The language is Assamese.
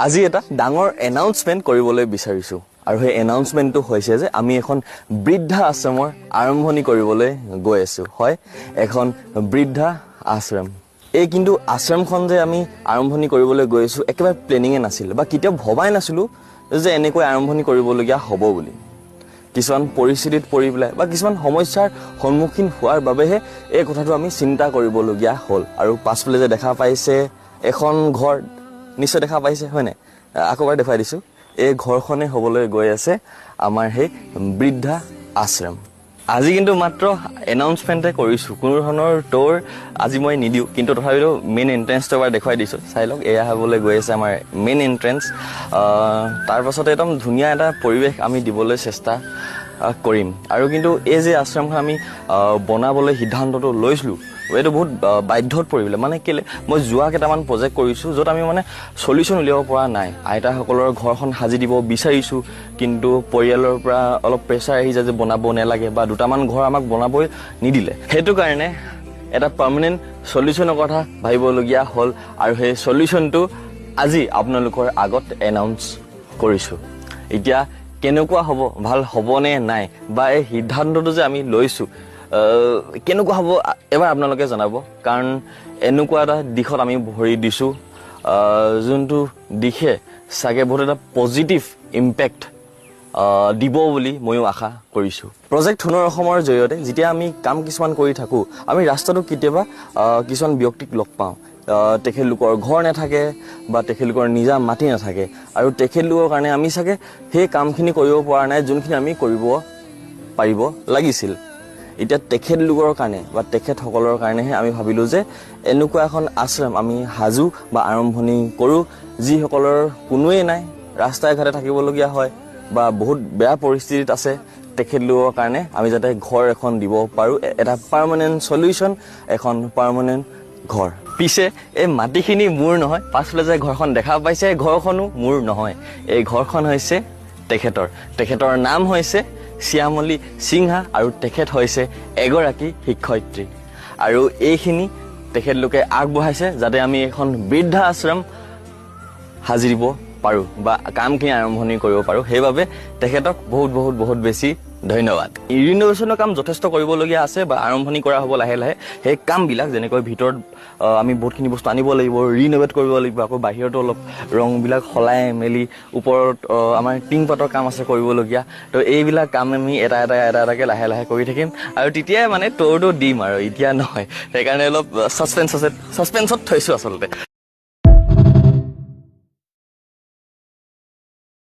আজি এটা ডাঙৰ এনাউন্সমেণ্ট কৰিবলৈ বিচাৰিছোঁ আৰু সেই এনাউন্সমেণ্টটো হৈছে যে আমি এখন বৃদ্ধা আশ্ৰমৰ আৰম্ভণি কৰিবলৈ গৈ আছোঁ। হয়, এখন বৃদ্ধা আশ্ৰম। এই কিন্তু আশ্ৰমখন যে আমি আৰম্ভণি কৰিবলৈ গৈ আছোঁ, একেবাৰে প্লেনিঙে নাছিল বা কেতিয়াও ভবাই নাছিলোঁ যে এনেকৈ আৰম্ভণি কৰিবলগীয়া হ'ব বুলি। কিছুমান পৰিস্থিতিত পৰি পেলাই বা কিছুমান সমস্যাৰ সন্মুখীন হোৱাৰ বাবেহে এই কথাটো আমি চিন্তা কৰিবলগীয়া হ'ল। আৰু পাছফালে যে দেখা পাইছে এখন ঘৰ, নিশ্চয় দেখা পাইছে, হয়নে? আকৌ এবাৰ দেখুৱাই দিছোঁ। এই ঘৰখনে হ'বলৈ গৈ আছে আমাৰ সেই বৃদ্ধা আশ্ৰম। আজি কিন্তু মাত্ৰ এনাউন্সমেণ্টে কৰিছোঁ, কোনো ধৰণৰ ট'ৰ আজি মই নিদিওঁ। কিন্তু তথাপিতো মেইন এণ্ট্ৰেঞ্চটো এবাৰ দেখুৱাই দিছোঁ, চাই লওক। এয়া হ'বলৈ গৈ আছে আমাৰ মেইন এণ্ট্ৰেঞ্চ। তাৰপাছতে একদম ধুনীয়া এটা পৰিৱেশ আমি দিবলৈ চেষ্টা কৰিম। আৰু কিন্তু এই যে আশ্ৰমখন আমি বনাবলৈ সিদ্ধান্তটো লৈছিলোঁ, এইটো বহুত বাধ্যত পৰিলে। মানে কেলে, মই যোৱা কেইটামান প্ৰজেক্ট কৰিছোঁ য'ত আমি মানে চলিউশ্যন উলিয়াব পৰা নাই। আইতাসকলৰ ঘৰখন সাজি দিব বিচাৰিছোঁ, কিন্তু পৰিয়ালৰ পৰা অলপ প্ৰেছাৰ আহি যায় যে বনাব নালাগে বা দুটামান ঘৰ আমাক বনাবই নিদিলে। সেইটো কাৰণে এটা পাৰ্মানেণ্ট চলিউশ্যনৰ কথা ভাবিবলগীয়া হ'ল আৰু সেই চলিউশ্যনটো আজি আপোনালোকৰ আগত এনাউন্স কৰিছোঁ। এতিয়া কেনেকুৱা হ'ব, ভাল হ'বনে নাই বা এই সিদ্ধান্তটো যে আমি লৈছোঁ কেনেকুৱা হ'ব, এবাৰ আপোনালোকে জনাব। কাৰণ এনেকুৱা এটা দিশত আমি ভৰি দিছোঁ যোনটো দিশে চাগে বহুত এটা পজিটিভ ইম্পেক্ট দিব বুলি ময়ো আশা কৰিছোঁ। প্ৰজেক্ট সোণৰ অসমৰ জৰিয়তে যেতিয়া আমি কাম কিছুমান কৰি থাকোঁ, আমি ৰাস্তাটো কেতিয়াবা কিছুমান ব্যক্তিক লগ পাওঁ। তেখেতলোকৰ ঘৰ নাথাকে বা তেখেতলোকৰ নিজা মাটি নাথাকে আৰু তেখেতলোকৰ কাৰণে আমি চাগে সেই কামখিনি কৰিব পৰা নাই যোনখিনি আমি কৰিব পাৰিব লাগিছিল। এতিয়া তেখেতলোকৰ কাৰণে বা তেখেতসকলৰ কাৰণেহে আমি ভাবিলোঁ যে এনেকুৱা এখন আশ্ৰম আমি সাজু বা আৰম্ভণি কৰোঁ, যিসকলৰ কোনোৱেই নাই, ৰাস্তাই ঘাটে থাকিবলগীয়া হয় বা বহুত বেয়া পৰিস্থিতিত আছে, তেখেতলোকৰ কাৰণে আমি যাতে ঘৰ এখন দিব পাৰোঁ, এটা পাৰ্মানেণ্ট চলিউশ্যন, এখন পাৰ্মানেণ্ট ঘৰ। পিছে এই মাটিখিনি মোৰ নহয়। পাছফালে যে ঘৰখন দেখা পাইছে, ঘৰখনো মোৰ নহয়। এই ঘৰখন হৈছে তেখেতৰ। তেখেতৰ নাম হৈছে শ্যামলী সিংহা আৰু তেখেত হৈছে এগৰাকী শিক্ষয়িত্ৰী। আৰু এইখিনি তেখেতলোকে আগবঢ়াইছে যাতে আমি এখন বৃদ্ধা আশ্ৰম সাজি দিব পাৰোঁ বা কামখিনি আৰম্ভণি কৰিব পাৰোঁ। সেইবাবে তেখেতক বহুত বহুত বহুত বেছি ধন্যবাদ। ৰিন'ভেশ্যনৰ কাম যথেষ্ট কৰিবলগীয়া আছে বা আৰম্ভণি কৰা হ'ব লাহে লাহে সেই কামবিলাক। যেনেকৈ ভিতৰত আমি বহুতখিনি বস্তু আনিব লাগিব, ৰিন'ভেট কৰিব লাগিব, আকৌ বাহিৰতো অলপ ৰংবিলাক সলাই মেলি ওপৰত আমাৰ টিং পাতৰ কাম আছে কৰিবলগীয়া। তো এইবিলাক কাম আমি এটা এটা এটা এটাকৈ লাহে লাহে কৰি থাকিম আৰু তেতিয়াই মানে ট'ৰটো দিম আৰু এতিয়া নহয়। সেইকাৰণে অলপ ছাছপেঞ্চ আছে, ছাছপেঞ্চত থৈছোঁ আচলতে।